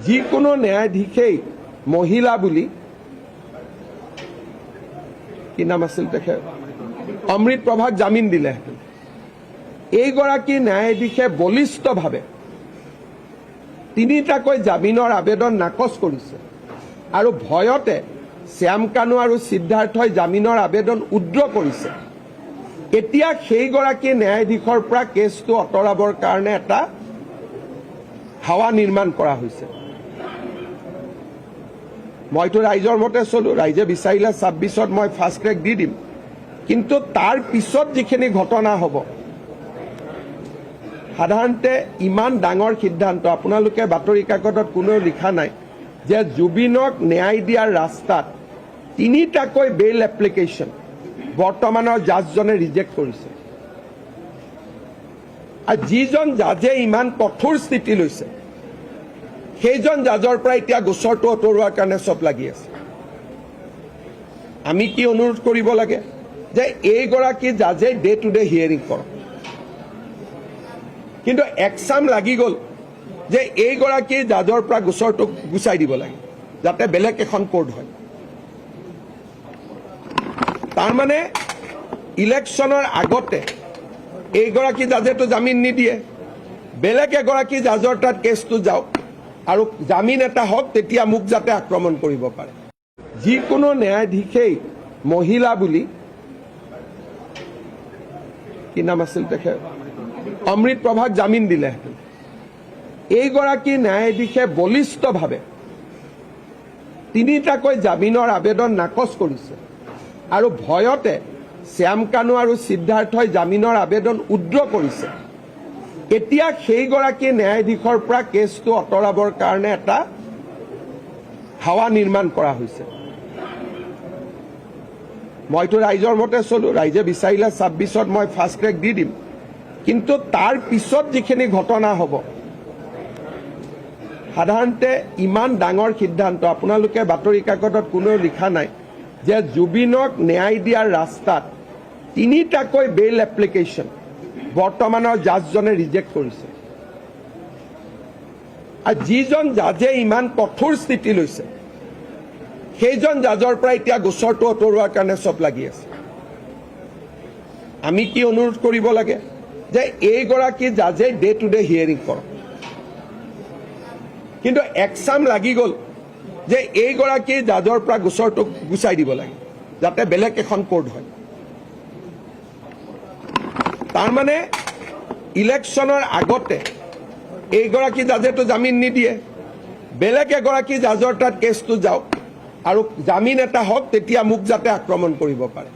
যিকোনো ন্যায়াধীশেই মহিলা বুলি, কি নাম আছিল তেখেত, অমৃত প্ৰভাক জামিন দিলেহেঁতেন। এইগৰাকী ন্যায়াধীশে বলিষ্ঠভাৱে তিনিটাকৈ জামিনৰ আবেদন নাকচ কৰিছে আৰু ভয়তে শ্যাম কানু আৰু সিদ্ধাৰ্থই জামিনৰ আবেদন উইড্ৰ কৰিছে। এতিয়া সেইগৰাকী ন্যায়াধীশৰ পৰা কেছটো আঁতৰাবৰ কাৰণে এটা হাৱা নিৰ্মাণ কৰা হৈছে। মইতো ৰাইজৰ মতে চলো। ৰাইজে বিচাৰিলে 26ত মই ফাষ্ট ট্ৰেক দি দিম। কিন্তু তাৰ পিছত যিখিনি ঘটনা হ'ব, সাধাৰণতে ইমান ডাঙৰ সিদ্ধান্ত আপোনালোকে বাতৰি কাকতত কোনেও লিখা নাই যে জুবিনক ন্যায় দিয়াৰ ৰাস্তাত তিনিটাকৈ বেইল এপ্লিকেশ্যন বৰ্তমানৰ জাজজনে ৰিজেক্ট কৰিছে। আৰু যিজন জাজে ইমান কঠোৰ স্থিতি লৈছে, সেইজন জাজৰ পৰা এতিয়া গোচৰটো আঁতৰোৱাৰ কাৰণে চব লাগি আছে। আমি কি অনুৰোধ কৰিব লাগে যে এইগৰাকী জাজে ডে টু ডে হিয়েৰিং কৰক। কিন্তু একচাম লাগি গ'ল যে এইগৰাকী জাজৰ পৰা গোচৰটো গুচাই দিব লাগে, যাতে বেলেগ এখন কোৰ্ট হয়। তাৰমানে ইলেকশ্যনৰ আগতে এইগৰাকী জাজেতো জামিন নিদিয়ে, বেলেগ এগৰাকী জাজৰ তাত কেছটো যাওক আৰু জামিন এটা হওক, তেতিয়া মোক যাতে আক্ৰমণ কৰিব পাৰে। যিকোনো ন্যায়াধীশেই মহিলা বুলি, কি নাম আছিল তেখেত, অমৃত প্ৰভাক জামিন দিলেহেঁতেন। এইগৰাকী ন্যায়াধীশে বলিষ্ঠভাৱে তিনিটাকৈ জামিনৰ আবেদন নাকচ কৰিছে আৰু ভয়তে শ্যাম কানু আৰু সিদ্ধাৰ্থই জামিনৰ আবেদন উইড্ৰ কৰিছে। এতিয়া সেইগৰাকী ন্যায়াধীশৰ পৰা কেছটো আঁতৰাবৰ কাৰণে এটা হাৱা নিৰ্মাণ কৰা হৈছে। মইতো ৰাইজৰ মতে চলো। ৰাইজে বিচাৰিলে 26ত মই ফাষ্ট ট্ৰেক দি দিম। কিন্তু তাৰ পিছত যিখিনি ঘটনা হ'ব, সাধাৰণতে ইমান ডাঙৰ সিদ্ধান্ত আপোনালোকে বাতৰি কাকতত কোনেও লিখা নাই যে জুবিনক ন্যায় দিয়াৰ ৰাস্তাত তিনিটাকৈ বেইল এপ্লিকেশ্যন বৰ্তমানৰ জাজজনে ৰিজেক্ট কৰিছে। আৰু যিজন জাজে ইমান কঠোৰ স্থিতি লৈছে, সেইজন জাজৰ পৰা এতিয়া গোচৰটো আঁতৰোৱাৰ কাৰণে চব লাগি আছে। আমি কি অনুৰোধ কৰিব লাগে যে এইগৰাকী জাজে ডে টু ডে হিয়েৰিং কৰক। কিন্তু একচাম লাগি গ'ল যে এইগৰাকী জাজৰ পৰা গোচৰটো গুচাই দিব লাগে, যাতে বেলেগ এখন কোৰ্ট হয়। তাৰমানে ইলেকশ্যনৰ আগতে এইগৰাকী জাজেতো জামিন নিদিয়ে, বেলেগ এগৰাকী জাজৰ তাত কেছটো যাওক আৰু জামিন এটা হওক, তেতিয়া মোক যাতে আক্ৰমণ কৰিব পাৰে।